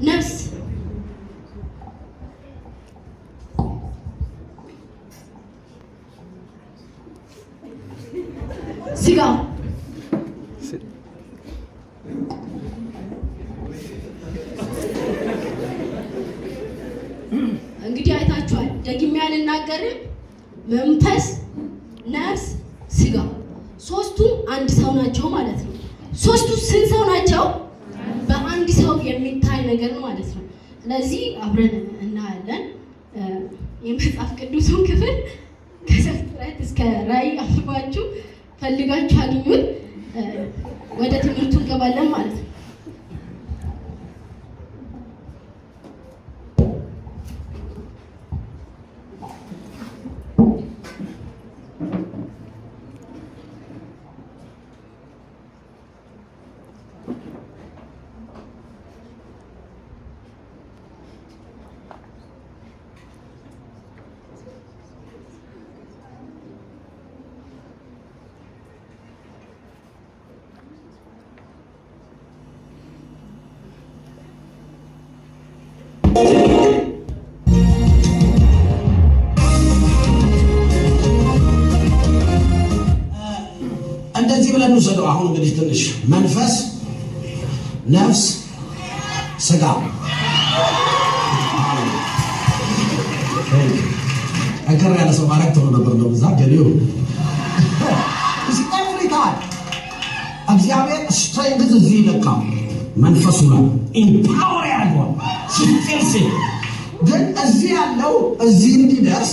ነፍስ፣ ስጋ። እንግዲህ አይታችኋል። ደግሜ አልናገርም። መንፈስ፣ ነፍስ፣ ስጋ ሶስቱም አንድ ሰው ናቸው ማለት ነው። ሶስቱ ስንት ሰው ናቸው? በአንድ ሰው የሚታይ ነገር ማለት ነው። ስለዚህ አብረን እናያለን። የመጽሐፍ ቅዱሱን ክፍል ከዘፍጥረት እስከ ራዕይ አንብባችሁ ፈልጋችሁ አግኙት። ወደ ትምህርቱ እንገባለን ማለት ነው። እንደዚህ ብለን እንውሰደው። አሁን እንግዲህ ትንሽ መንፈስ፣ ነፍስ፣ ስጋ። ጠንከር ያለ ሰው ማድረግ ጥሩ ነበር። ነው ብዛ ግን ይሁን። Every time እግዚአብሔር strength እዚህ ይለካል። መንፈሱ ነው empower ያደርገዋል። ሲፌልስ ግን እዚህ ያለው እዚህ እንዲደርስ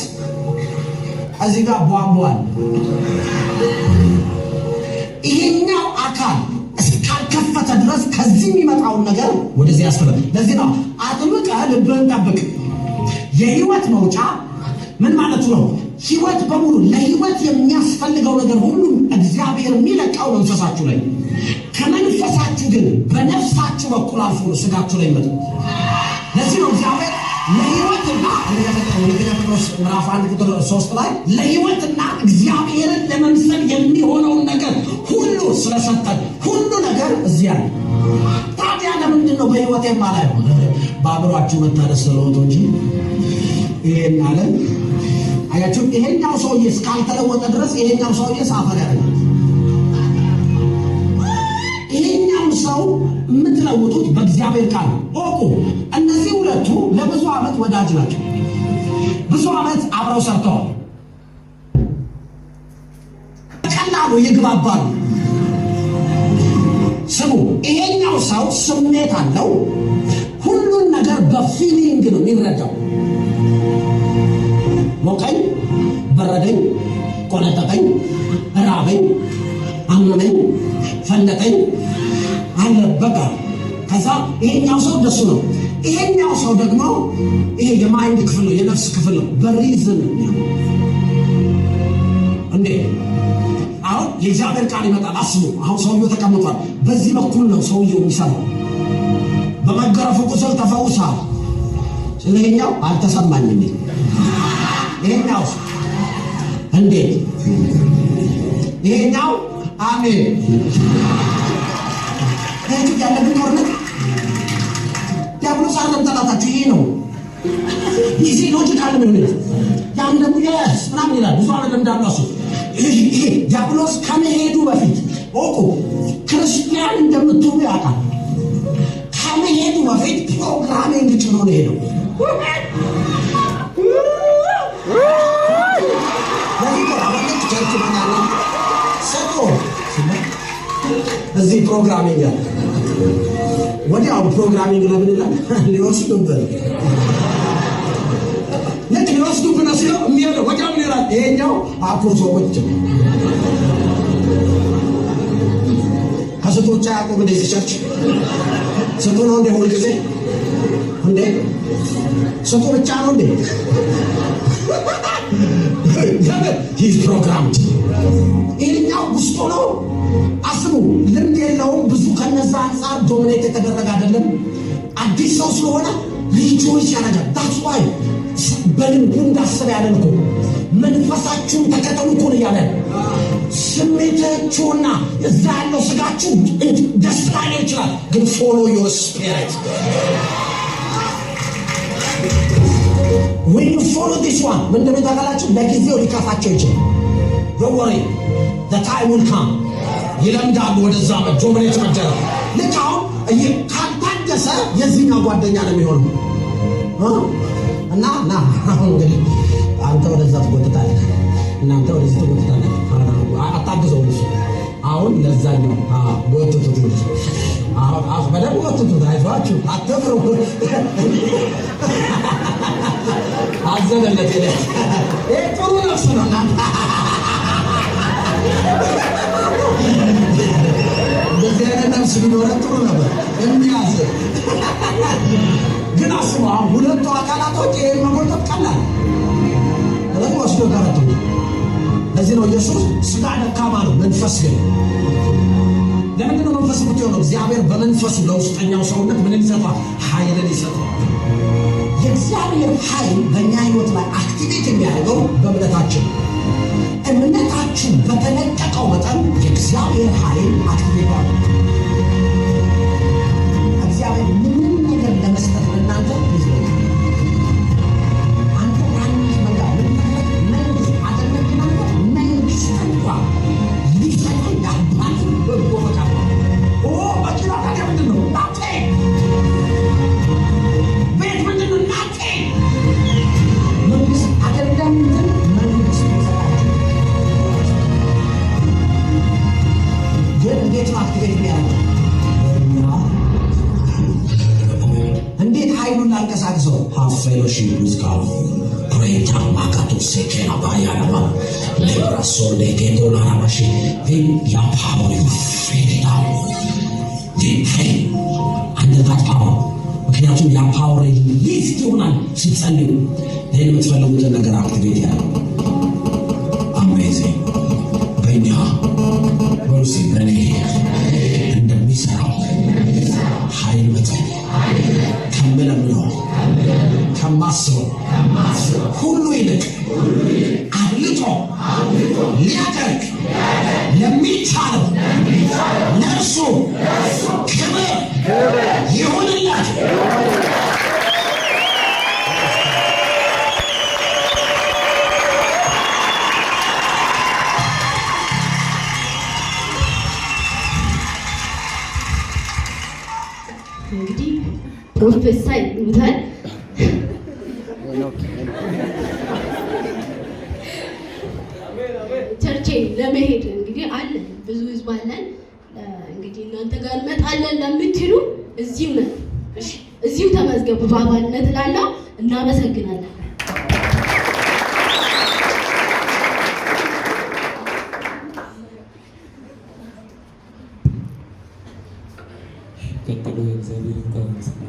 እዚህ ጋር ቧንቧ አለ። ይሄኛው አካል እስካልከፈተ ድረስ ከዚህ የሚመጣውን ነገር ወደዚህ ያስፈልጋል። ለዚህ ነው አጥብቀህ ልብህን ጠብቅ። የህይወት መውጫ ምን ማለቱ ነው? ህይወት በሙሉ፣ ለህይወት የሚያስፈልገው ነገር ሁሉ እግዚአብሔር የሚለቀው መንፈሳችሁ ላይ፣ ከመንፈሳችሁ ግን በነፍሳችሁ በኩል አልፎ ነው ስጋችሁ ላይ ይመጣል። ለዚህ ነው እግዚአብሔር ለህይወትና፣ አንደኛ ጴጥሮስ ምዕራፍ 1 ቁጥር 3 ላይ፣ ለህይወትና እግዚአብሔርን ለመምሰል የሚሆነውን ነገር ሁሉ ስለሰጠን ሁሉ ነገር እዚያ ነው። ታዲያ ለምንድን ነው በህይወት የማላየው? በአእምሯችሁ መታደስ ተለወጡ እንጂ ይሄን አለ። አያችሁ፣ ይሄኛው ሰውዬ እስካልተለወጠ ድረስ ይሄኛው ሰውዬ suffer ያደርጋል። ይሄኛውን ሰው የምትለውጡት በእግዚአብሔር ቃል እወቁ። እነዚህ ሁለቱ ለብዙ ዓመት ወዳጅ ናቸው። ብዙ ዓመት አብረው ሰርተዋል። በቀላሉ ይግባባሉ። ስሙ፣ ይሄኛው ሰው ስሜት አለው። ሁሉን ነገር በ feeling ነው የሚረዳው። ሞቀኝ፣ በረደኝ፣ ቆነጠጠኝ፣ ራበኝ፣ አመመኝ፣ ፈለጠኝ አለ በቃ። ከዛ ይሄኛው ሰው ደሱ ነው። ይሄኛው ሰው ደግሞ ይሄ የ mind ክፍል ነው፣ የነፍስ ክፍል ነው። በ reason እንዴ አሁን የእግዚአብሔር ቃል ይመጣል። አስቡ። አሁን ሰውየው ተቀምጧል። በዚህ በኩል ነው ሰውየው የሚሰማው። በመገረፉ ቁስል ተፈውሳል። ስለይሄኛው አልተሰማኝም። ይሄኛው እንዴት? ይሄኛው አሜን። ይህ ያለብን ጦርነት ዲያብሎስ አይደለም ጠላታችሁ፣ ይሄ ነው። ይህ logical ነው። ያን ደግሞ yes ምናምን ይላል። ብዙ አመት እንዳሉ እሱ ይሄ ዲያብሎስ ከመሄዱ በፊት እወቁ፣ ክርስቲያን እንደምትሆኑ ያውቃል። ከመሄዱ በፊት programming ጭኖ ነው የሄደው። ለዚህ እኮ አሁን ልክ church መጣና ሰጦ እዚህ programming አለ። ወዲያው programming ለምን ይላል? ሊወስዱብን፣ ልክ ሊወስዱብን ነው ሲለው የሚሄደው ወዲያው ምን ይላል? ይሄኛው አኩርሶ ቁጭ። ከስጡ ውጭ አያውቁም። እንደዚህ church ስጡ ነው እንደ ሁል ጊዜ እንዴ? ስጡ ብቻ ነው እንዴ? ለምን? He's programmed። ይሄኛው ውስጡ ነው። አስቡ፣ ልምድ የለውም ብዙ፣ ከነዛ አንጻር dominate የተደረገ አይደለም። አዲስ ሰው ስለሆነ rejoice ያደርጋል። That's why በልቡ እንዳሰበ ያለን እኮ፣ መንፈሳችሁን ተከተሉ እኮ ነው እያለን። ስሜታችሁና እዛ ያለው ስጋችሁ ደስ ላይለው ይችላል፣ ግን follow your spirit። When you follow this one ምን እንደሚሆን ታውቃላችሁ? ለጊዜው ሊከፋቸው ይችላል። Don't worry, the time will come። ይለምዳሉ ወደዛ dominate መደረግ። ልክ አሁን ካልታገሰ የዚህኛው ጓደኛ ነው የሚሆነው እና ና አሁን እንግዲህ አንተ ወደዛ ትጎትታለህ፣ እናንተ ወደዚህ ትጎትታለህ። አታግዘው እሱ አሁን ለዛኛው ጎትቱት፣ በደንብ ጎትቱት። አይዟችሁ፣ አትፍሩ። አዘነለት። ይሄ ጥሩ ነፍስ ነው። እናንተ እንደዚህ አይነት ነፍስ ቢኖረን ጥሩ ነበር። የሚያዝን ግን አስቡ፣ አሁን ሁለቱ አካላቶች ይሄን መጎተት ቀላል፣ ስለዚህ ወስዶ ገረቱ። ለዚህ ነው ኢየሱስ ስጋ ደካማ ነው፣ መንፈስ ግን። ለምንድን ነው መንፈስ የምትሆነው? እግዚአብሔር በመንፈሱ ለውስጠኛው ሰውነት ምንን ይሰጠዋል? ኃይልን ይሰጠዋል። የእግዚአብሔር ኃይል በእኛ ህይወት ላይ activate የሚያደርገው በእምነታችን። እምነታችን በተለቀቀው መጠን የእግዚአብሔር ኃይል activate ያደርጋል። እግዚአብሔር ምንም ነገር ለመስጠት ለእናንተ አንተ ታናሽ መንጋ ምን መንግስት አይደለም ማለት መንግስት እንኳ ሊሰጥ የአባት በጎ ፈቃድ ነው። ኦ መኪና ታዲያ ምንድን ነው? Nothing። ቤት ምንድን ነው? Nothing። መንግስት አይደለም እንትን መንግስት ይሰጣቸው። ግን እንዴት ነው activate የሚያደርገው? እንዴት ኃይሉን ላንቀሳቅሰው? Have fellowship with God. Pray ማካቶ ሴኬና ባያናማ ሌብራሶ ሌጌቶ ላራማሺ። Then ያ power, you feel it out. Then pray under that power። ምክንያቱም ያ power release ይሆናል ስትጸልዩ። Then የምትፈልጉትን ነገር activate ያደርጋል። Amazing። በእኛ በሩሲ በእኔ እንደሚሰራው ኃይል መጠን ከምለምነው ከማስበው ሁሉ ይልቅ አብልጦ ሊያደርግ ለሚቻለው ለእርሱ ክብር ይሁንለት። እንግዲህ prophesy ይሉታል። Church ለመሄድ እንግዲህ አለን፣ ብዙ ህዝብ አለን። እንግዲህ እናንተ ጋር እንመጣለን ለምትሉ እዚሁ ነን። እሺ፣ እዚሁ ተመዝገቡ በአባልነት እላለሁ። እናመሰግናለን። ቀጥሎ የእግዚአብሔርን ቃል እንሰማለን።